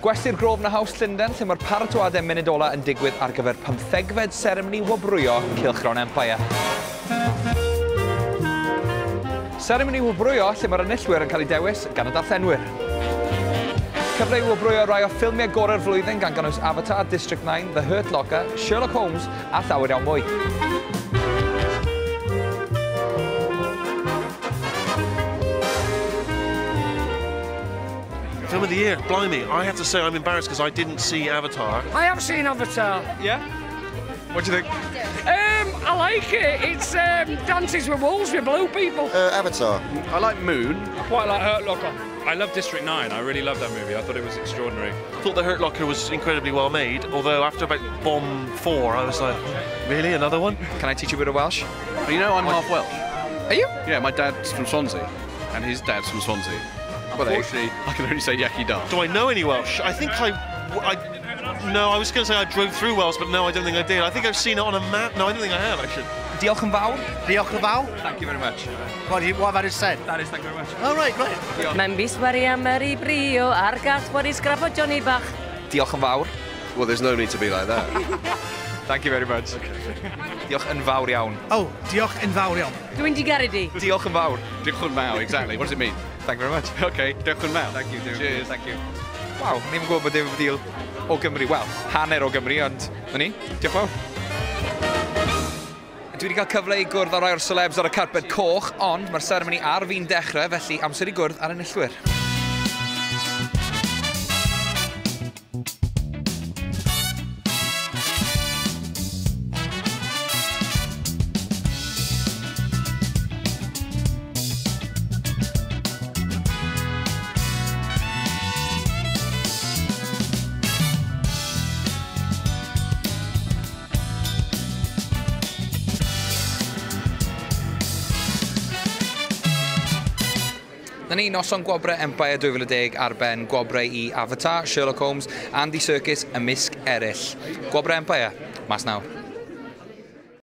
Gwesty'r Grosvenor House Llundain, lle mae'r paratoadau munud ola yn digwydd ar gyfer 15fed seremoni wobrwyo Cylchgrawn Empire. Seremoni wobrwyo lle mae'r enillwyr yn cael eu dewis gan y darllenwyr. Cyfle i wobrwyo rai o ffilmiau gorau'r flwyddyn gan gynnwys Avatar, District 9, The Hurt Locker, Sherlock Holmes a llawer iawn mwy. Film of the year, blimey. I have to say I'm embarrassed because I didn't see Avatar. I have seen Avatar. Yeah? What do you think? I like it. It's Dances with Wolves with blue people. Avatar. I like Moon. I quite like Hurt Locker. I love District 9. I really love that movie. I thought it was extraordinary. I thought The Hurt Locker was incredibly well made, although after about Bomb 4, I was like, really? Another one? Can I teach you a bit of Welsh? Well, you know I'm half Welsh. Are you? Yeah, my dad's from Swansea, and his dad's from Swansea. Unfortunately, I can only say Yaki Da. Do I know any Welsh? I think no, I was going to say I drove through Wales, but no, I don't think I did. I think I've seen it on a map. No, I don't think I have, actually. Diolch yn fawr. Diolch yn fawr. Thank you very much. What have I just said? That is, thank you very much. Oh, right, right. Mae'n biswari am yr i brio a'r gas wedi sgrafo Johnny bach. Diolch yn fawr. Well, there's no need to be like that. Thank you very much. Okay. Diolch yn fawr iawn. Oh, diolch yn fawr iawn. Dwi'n digaru di. Diolch yn fawr. Diolch yn fawr, exactly. What does it mean? Thank you very much. Okay, diolch yn fawr. Thank you, David. Cheers. Thank you. Waw, ni'n gwybod bod David Baddiel o Gymru. Wel, hanner o Gymru, ond na ni. Diolch fawr. Dwi wedi cael cyfle i gwrdd â rai o'r celebs ar y carped coch, ond mae'r seremoni ar fin dechrau, felly amser i gwrdd â'r enillwyr. Na ni, noson gwobrau Empire 2010 ar ben gwobrau i Avatar, Sherlock Holmes, Andy Serkis ymysg eraill. Gwobrau Empire, mas nawr.